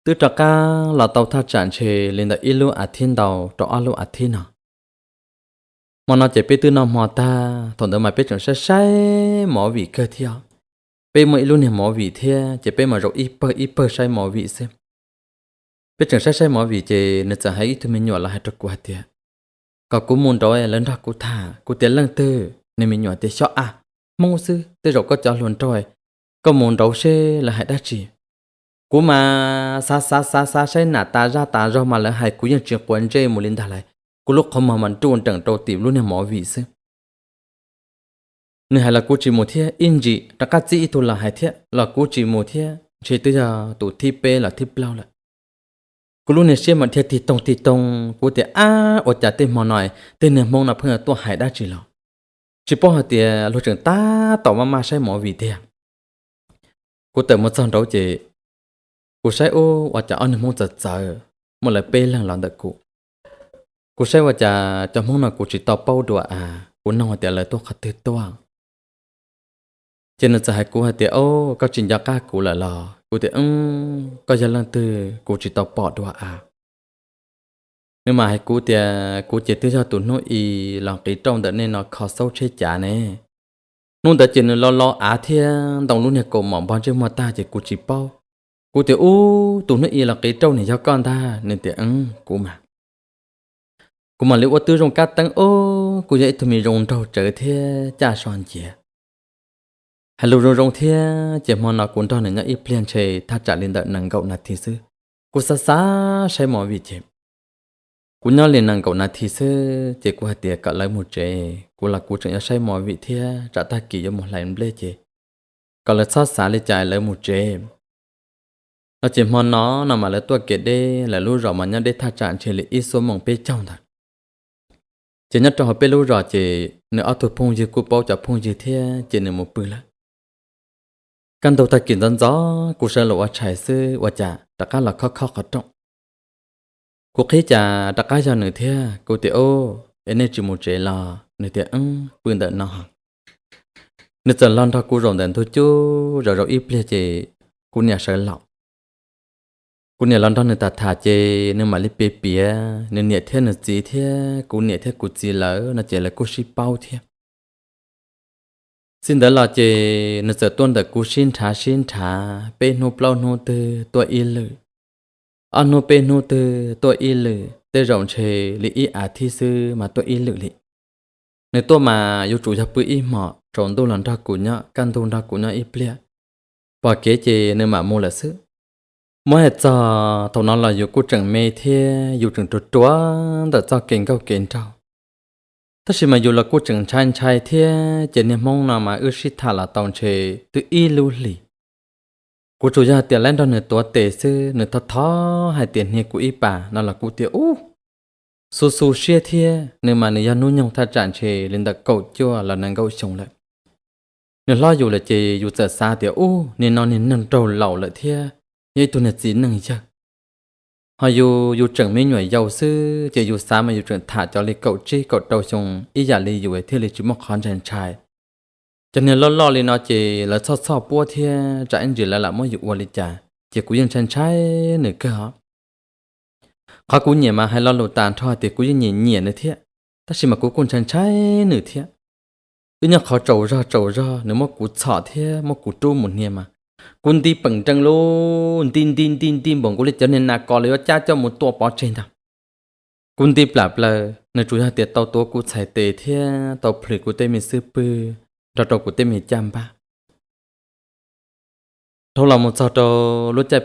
twb rov qab los tau thaj tsam ntshe li ntawm ib lub a thib ntau rau ob lub a thib no. Hmo no ces peb twb noj hmo tag, thaum ntawd mas peb tseem saib saib movie kawg thiab. Peb muaj ib lub niag movie thiab ces peb mam zaum ib pawg ib pawg saib movie xwb. Peb tseem saib saib movie ces nws txawm hais ib tug me nyuam los hais rau kuv hais tias, kom kuv mus nraud lawv nrog kuv tham. Kuv tias, leej twg? Nws me nyuam tias, xyov a, Hmoob xwb, tej zaum koj cov hluas nraug, koj mus nraud seb lawv hais dab tsi. Kuv mas xav xav xav xav saib nas tas zaj tas zog mas lawv hais kuv yeej tsis quav ntsej mus li ntag lauj. Kuv lub qhov muag mas nruj nreem rau tim lub niag movie xwb. Nws hais los kuv tsis mus thiab, ib ntsis rov qab txib ib tug los hais thiab los kuv tsis mus thiab, ntshe twb yog tus thib peb los thib plaub lawm. Kuv lub niag siab mas dhia tig toog tig toog, kuv tias, ab, ua cas tej hmo no tej niag Hmoob no pheej tuaj hais dab tsi los? Tsis paub hais tias luag tseem tab tom maj maj saib movie tiag. Kuv tawm mus txog nraud ces kuv saib ub, ua cas ob niag Hmoob txawv txawv, muaj lawv peb leeg los ntawm kuv. Kuv saib ua cas cov Hmoob no kuv tsis tau paub dua a, kuv nug hais tias lawv tuaj qhov twg tuaj. Ces nws txawm hais kuv hais tias, o, koj tsis nco qab kuv lawm los? Kuv tias, koj yog leej twg kuv tsis tau pom dua a. Nws mam hais kuv tias, kuv ces twb yog tus hnub i los nqis rauj ntawm nej no kho xauv tsheb cav ne. Hnub ntawd ces nws lo lo av thiab ntoo lub niag kaus mom npog ntsej muag tag ces kuv tsis paub. Kuv tias, ub, tus hnub i los nqis rauj nws yog koj ntag. Nws tias, kuv mas. Kuv mam li ua tib zoo kab teeb, o, kuv yog ib tug me zoo nraug tsawv thiab caj so nciav. Hais lus zoo zoo thiab ces hmo no kuv nrog nws nyob ib pliag ntshe thaj tsam li ntawm nees nkaum nas this xwb. Kuv xav xav saib movie ces kuv nyob li nees nkaum nas this xwb ces kuv hais tias kom lawv mus tsev, kuv los kuv tseem yuav saib movie thiab tsam tag kis yuav mus hlais nplej ces kom lawv txhob xav li cas, lawv mus tsev. No ces hmo no no mas lawv tuaj kev deb, lawv lub zos mas nyob deb thaj tsam ntshe li ib xuab moos peb caug ntawd. Ces nyob rau hauv peb lub zos ces nws ob tug phooj ywg kuj paub cov phooj ywg thiab ces nws mus pw lawm. Kaj ntug tag kis ntxov ntxov kuv sawv los ua tshais xwb ua cas rov qab los khob khob qhov rooj. Kuv qhib cas rov qab yog nws thiab, kuv tias, o, es nej tsis mus tsev los? Nws tias, pw ntawm no. Nws txawm los nrog kuv zaum ntawm ntug cub, zaum zaum ib pliag ces kuv niam sawv los. Kuv niam los nrog nws tham tham ces nws mam li piav piav nws niam thiab nws txiv thiab kuv niam thiab kuv txiv lawv no ces lawv kuj sib paub thiab. Txij ntawd los ces nws txawm tuaj ntawm kuv sib nrhav sib nrhav, peb hnub plaub hnub twg tuaj ib lwm, ob hnub peb hnub twg tuaj ib lwm, tej zaum ntshe li ib a thib xwb mas tuaj ib lwm li. Nws tuaj mas yuav tsum yog pw ib hmos, tsaus ntuj los nrog kuv nyob, kaj ntug nrog kuv nyob ib pliag, pom kev ces nws mam mus lawm xwb. Muab hais txog thaum no los yus kuj tseem me thiab yus tseem ruam ruam ntawm txoj kev nkauj kev nraug, tab sis mas yus los kuj tseem ntshai ntshai thiab ces niag Hmoob no mas wb sib tham los tau ntshe twb ib lub hlis. Kuv tsuas yog hais tias lawv nrog nws tuav tes xwb, nws thov thov hais tias hnia kuv ib pas no los kuv tias ub, xu xu siab thiab. Nws mas nws yog hnub nyoog thaj tsam ntshe li ntawm kaum cuaj los nees nkaum xyoo lawm. Nws hlob yus lawm ces yus txawm xav tias ub, niag no niag neeg raug laus lawm thiab yog ib tug niag txiv neej yawg. Ho yus, yus tseem me nyuam yaus xwb ces yus xav mas yus tseem tham cov li kaum tsib kaum rau xyoo ib yam li yus thiaj li tsis muaj qhov ntshai ntshai. Cov niag loj loj li no ces lawv txhoj txhoj puab thiab tsam ib ntsis lawv lam muab yus ua li cas, ces kuv yeej ntshai ntshai nws kawg os. Qhov kuv nyiam mas hais lo lus tas nrho tias kuv yeej nyiam nyiam nws thiab, tab sis mas kuv kuj ntshai ntshai nws thiab. Wb nyob qhov tsaus zog tsaus zog nws muab kuv txhom thiab muab kuv rub mus hnia mas kuv nti peem nrees lub nti nti nti nti npaum nkaus li cov niag nas kos lawv yuav cab coj mus tua pov tseg ntag. Kuv nti plam plaws, nws tsuas yog tias tau tuav kuv txhais tes thiab tau plhws kuv tej me xub pwg nrog rau kuv tej me caj npab. Dhau los mus txog rau lub caij